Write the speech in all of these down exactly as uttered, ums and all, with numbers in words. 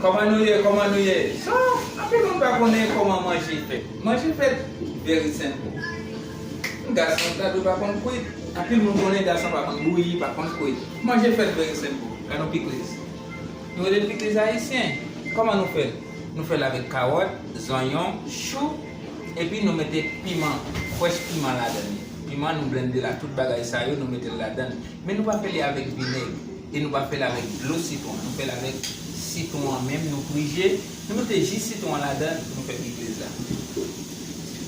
Kòman nou ye? Kòman nou ye? So, anpil moun pa konnen kòman manje fèt. Manje fèt very simple. Gason ta dwe pa konn kwit. Anpil moun konnen gason pa konn bouyi, pa konn kwit. Manje fèt very simple. Gade yon pikliz. Nou rele l pikliz ayisyen. Kòman nou fè l? Nou fè l avèk kawòt, zonyon, chou, epi nou mete piman, fresh piman ladan l. Piman nou blende la, tout bagay sa yo nou mete l ladan l. Men nou pa fè li avèk vinèg, e nou pa fè l avèk dlo sitwon. Nou fè l avèk sitwon an menm, nou prije, nou mete ji sitwon an ladan l pou nou fè pikliz la.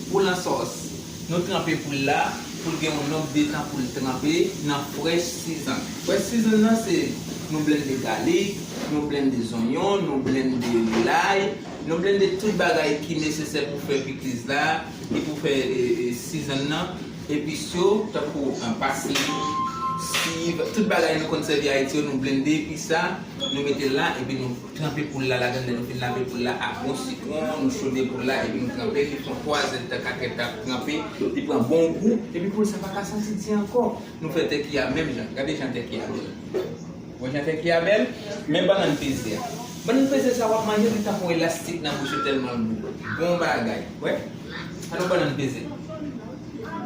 Poul an sòs. Nou tranpe poul la pou l gen yon nonb de tan pou l tranpe nan fresh season. Fresh season nan se nou blende galik, nou blende zonyon, nou blende lay, nou blende tout bagay ki nesesè pou fè pikliz la, ki pou fè e, e, season nan. Epis yo, tankou e, pasli, siv, tout bagay nou konn sèvi Ayiti yo, nou blende epis sa, nou mete l la, epi nou tranpe poul la ladan l. Lè nou fin lave poul la ak bon sitwon, nou chode poul la, epi nou tranpe l, li pran twa zèdtan, kat èdtan tranpe, li pran bon gou, epi poul sa pa ka santi di ankò. Nou fè tè ki a menm jan, gade jan tè ki a bèl. Wè jan tè ki a bèl, men bannann peze a. Bannann peze sa w ap manje, li tankou elastik nan bouch ou tèlman l gou. Bon bagay, wè. An nou bannann peze.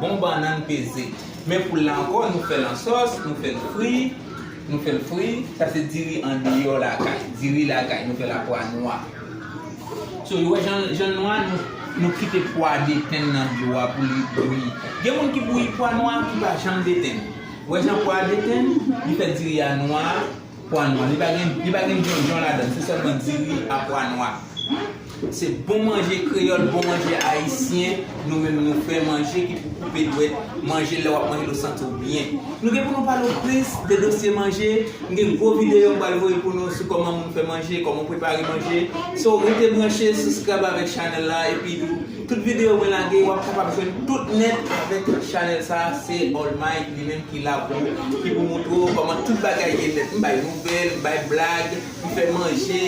Bon bannann peze. Men poul la ankò, nou fè l an sòs, nou fè l fri, nou fè l fri. Sa se diri andeyò lakay, diri lakay, nou fè l a pwa nwa. So, ou wè jan, jan nwa, nou, nou kite pwa detenn nan dlo a pou li bouyi. Gen moun ki bouyi pwa nwa ki pa janm detenn. Ou wè jan pwa detenn, li fè diri a nwa, pwa nwa. Li pa gen, li pa gen djondjon ladan l, se sèlman diri a pwa nwa. Se bon manje kreyòl, bon manje ayisyen, nou menm nou fè manje ki pou koupe dwèt, manje lè w ap manje l ou santi w byen. Nou gen pou nou pale w plis de dosye manje, m gen gwo videyo m pral voye pou nou sou kòman moun fè manje, kòman w prepare manje. So, rete branche, subscribe avèk chanèl la, epi tou, tout videyo mwen lage, w ap kapab jwenn tout nèt avèk chanèl sa, se All Mike, li menm ki la pou, ki pou montre w kòman tout bagay ye nèt. M bay nouvèl, m bay blag, m fè manje,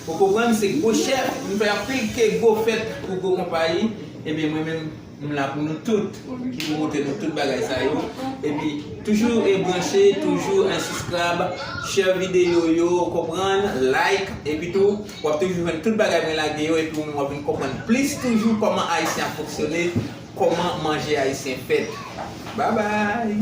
ou konprann, se gwo chèf, m fè anpil ke gwo fèt pou gwo konpayi, ebyen mwen menm, m la pou nou tout, ki pou montre nou tout bagay sa yo. Epi, toujou e branche, toujou e subscribe, share videyo yo, ou konprann, like, epi tou, w ap toujou jwenn tout bagay mwen lage yo, epi ou menm w ap vin konprann plis toujou kòman ayisyen ap fonksyone, kòman manje ayisyen fèt. Babay!